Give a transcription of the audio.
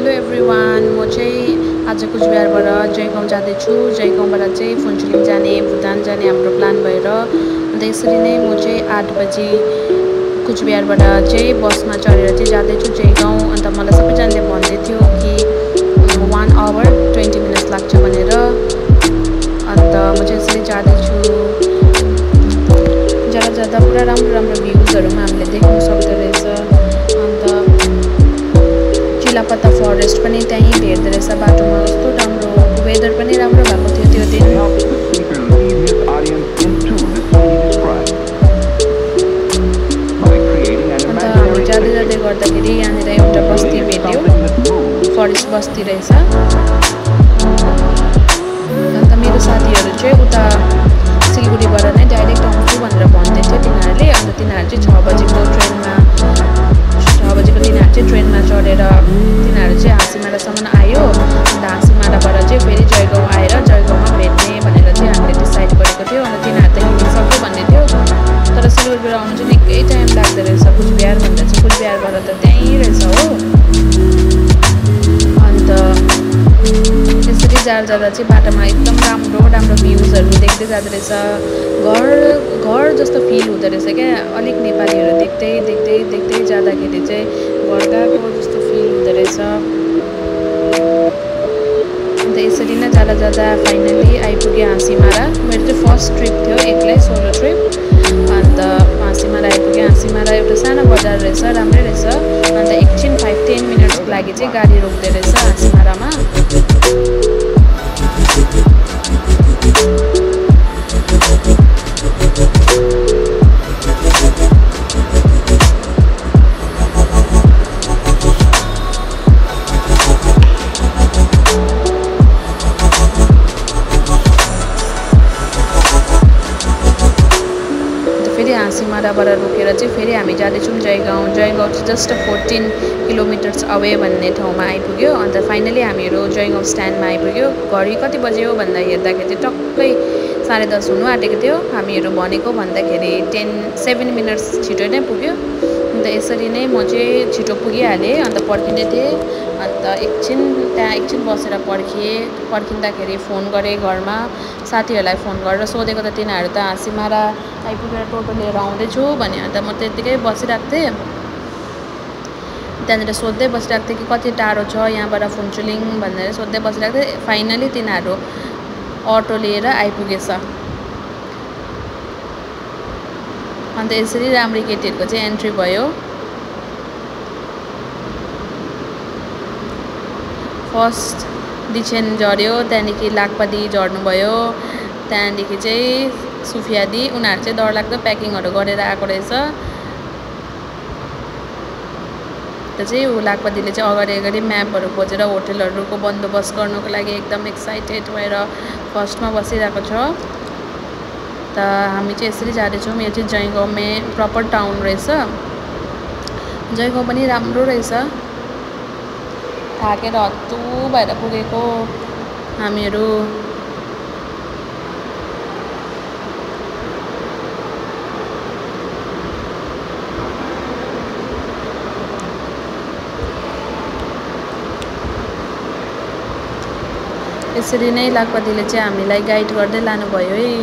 Hello everyone, म चाहिँ आज कुचबिहारबाट जयगाउँ जाँदैछु। जयगाउँबाट चाहिँ फुन्चुलिङ जाने, भुटान जाने हाम्रो प्लान भएर अन्त यसरी नै म चाहिँ 8 बजी कुचबिहारबाट चाहिँ बसमा चढेर चाहिँ जाँदैछु जयगाउँ। अन्त मलाई सबैजनाले भन्दै थियो कि 1 आवर 20 मिनट्स लाग्छ भनेर। अन्त म चाहिँ यसरी जाँदैछु। जाँदा पुरा राम्रो भ्युजहरू पनि हामीले देख्न सक्दो रहेछ। अन्त चिलापत्ता फरेस्ट पनि त्यहीँ भेट्दो रहेछ बाटोमा। कस्तो राम्रो वेदर पनि राम्रो भएको थियो त्यो दिन। अन्त हामी जाँदै गर्दाखेरि यहाँनिर एउटा बस्ती भेट्यो, फरेस्ट बस्ती रहेछ। अन्त मेरो साथीहरू चाहिँ उता सिलगढीबाट नै डाइरेक्ट आउँछु भनेर भन्दै थियो तिनीहरूले। अन्त तिनीहरू चाहिँ 6 बजीको तिनीहरू चाहिँ ट्रेनमा चढेर तिनीहरू चाहिँ हाँसीमारासम्म आयो। अन्त हाँसीमाराबाट चाहिँ फेरि जयगाउँ आएर जयगाउँमा भेट्ने भनेर चाहिँ हामीले डिसाइड गरेको थियो। अन्त तिनीहरू त हिँडिसक्यो भन्ने थियो, तर सिलगढीबाट आउनु चाहिँ निकै टाइम लाग्दो रहेछ। कुचबिहार भन्दा चाहिँ कुचबिहारबाट त त्यहीँ रहेछ हो। अन्त त्यसरी जाँदा चाहिँ बाटोमा एकदम राम्रो भ्युजहरू देख्दै जाँदो रहेछ। घर जस्तो फिल हुँदो रहेछ क्या। अलिक नेपालीहरू देख्दै जाँदाखेरि चाहिँ घर गएको जस्तो फिल हुँदो रहेछ। अन्त यसरी नै जाँदा फाइनली आइपुगेँ हाँसीमारा। मेरो चाहिँ फर्स्ट ट्रिप थियो, एक्लै सोलो ट्रिप। अन्त हाँसीमारा आइपुगेँ। हाँसीमारा एउटा सानो बजार रहेछ, राम्रै रहेछ। अन्त एकछिन 5-10 मिनट्सको लागि चाहिँ गाडी रोक्दो रहेछ हाँसीमारामा। फेरि हाँसीमाराबाट रोकेर चाहिँ फेरि हामी जाँदैछौँ जयगाउँ चाहिँ जस्ट 14 किलोमिटर्स अवे भन्ने ठाउँमा आइपुग्यो। अन्त फाइनली हामीहरू जयगाउँ स्ट्यान्डमा आइपुग्यो। घडी कति बजे हो भन्दा हेर्दाखेरि टक्कै 10:30 हुनु आँटेको थियो। हामीहरू भनेको भन्दाखेरि 7 मिनट्स छिटो नै पुग्यो। अन्त यसरी नै म चाहिँ छिटो पुगिहालेँ। अन्त पर्खिँदै थिएँ। अन्त एकछिन बसेर पर्खिँदाखेरि फोन गरेँ घरमा साथीहरूलाई फोन गरेर सोधेको त तिनीहरू त हाँसीमारा आइपुगेर टोटो लिएर आउँदैछु भने। अन्त म त्यत्तिकै बसिरहेको थिएँ। त्यहाँनिर सोध्दै बसिरहेको थिएँ कि कति टाढो छ यहाँबाट फुन्चुलिङ भनेर सोध्दै बसिरहेको थिएँ। फाइनली तिनीहरू अटो लिएर आइपुगेछ। अन्त यसरी राम्री केटीहरूको चाहिँ एन्ट्री भयो। फर्स्ट दिछेन झऱ्यो, त्यहाँदेखि लाखपादी झर्नुभयो, त्यहाँदेखि चाहिँ सुफियादी। उनीहरू चाहिँ डरलाग्दो प्याकिङहरू गरेर आएको रहेछ। त्यो चाहिँ लाखपादीले चाहिँ अगाडि म्यापहरू खोजेर होटलहरूको बन्दोबस्त गर्नुको लागि एकदम एक्साइटेड भएर फर्स्टमा बसिरहेको छ। त हामी चाहिँ यसरी जाँदैछौँ। यो चाहिँ जयगाउँमै प्रपर टाउन रहेछ। जयगाउँ पनि राम्रो रहेछ। थाकेर हत्तु भएर पुगेको हामीहरू। यसरी नै लाखपादीले चाहिँ हामीलाई गाइड गर्दै लानुभयो है।